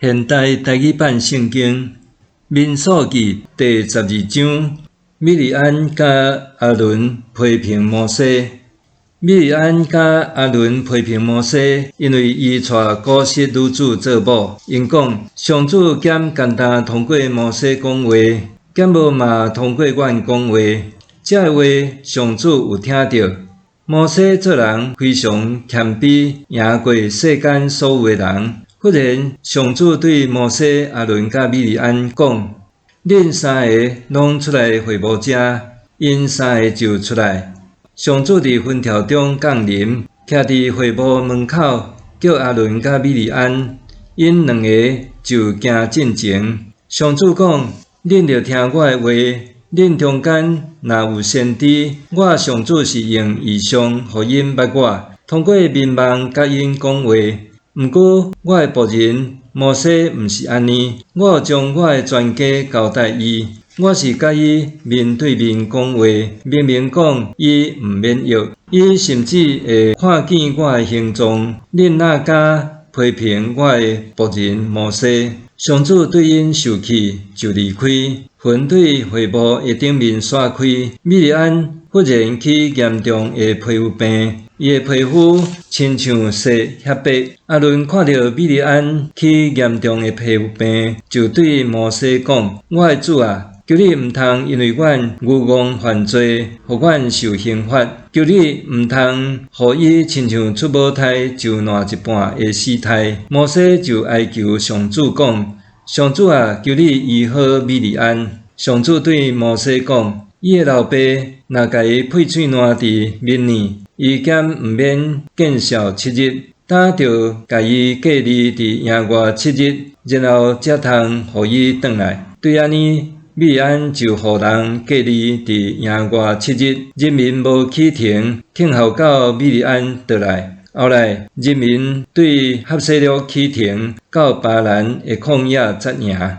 現代台語版聖經《民數記》第12章，米利暗佮亞倫批評摩西。米利暗佮亞倫批評摩西，因為伊娶古實女子做某。𪜶講：上主敢干焦通過摩西講話，敢無嘛通過阮講話？這个話上主有聽著。摩西做人非常謙卑，贏過世間所有的人。忽然，上主對摩西、亞倫佮米利暗講：恁三个攏出來會幕遮。𪜶三个就出來。上主佇雲柱中降臨，徛佇會幕門口，叫亞倫佮米利暗，𪜶兩个就行進前。上主講：恁著聽我的話，恁中間若有先知，我上主是用異象予𪜶捌我，通過眠夢佮𪜶講話。毋過，我的僕人摩西毋是按呢，我有將我的全家交代伊，我是佮伊面對面講話，明明講伊毋免約，伊甚至會看見我的形狀。恁哪敢批評我的僕人摩西？上主對𪜶受氣，就離開，雲對會幕的頂面散開。米利暗忽然起嚴重的皮膚病，伊的皮膚親像雪遐白。亞倫看著米利暗起嚴重的皮膚病，就對摩西講：我的主啊，求你毋通因為阮愚戇犯罪，予阮受刑罰。求你毋通予伊親像出母胎就爛一半的死胎。摩西就哀求上主講：上主啊，求你醫好米利暗。上主對摩西講：伊的老爸若共伊屁喙瀾佇面呢，伊敢毋免見笑七日，擔著共伊隔離佇營外七日，然後才通予伊轉來。對按呢，米利暗就予人隔離佇營外七日，人民無起程，等候到米利暗轉來。後來，人民對哈西洛起程，到巴蘭的曠野紮營。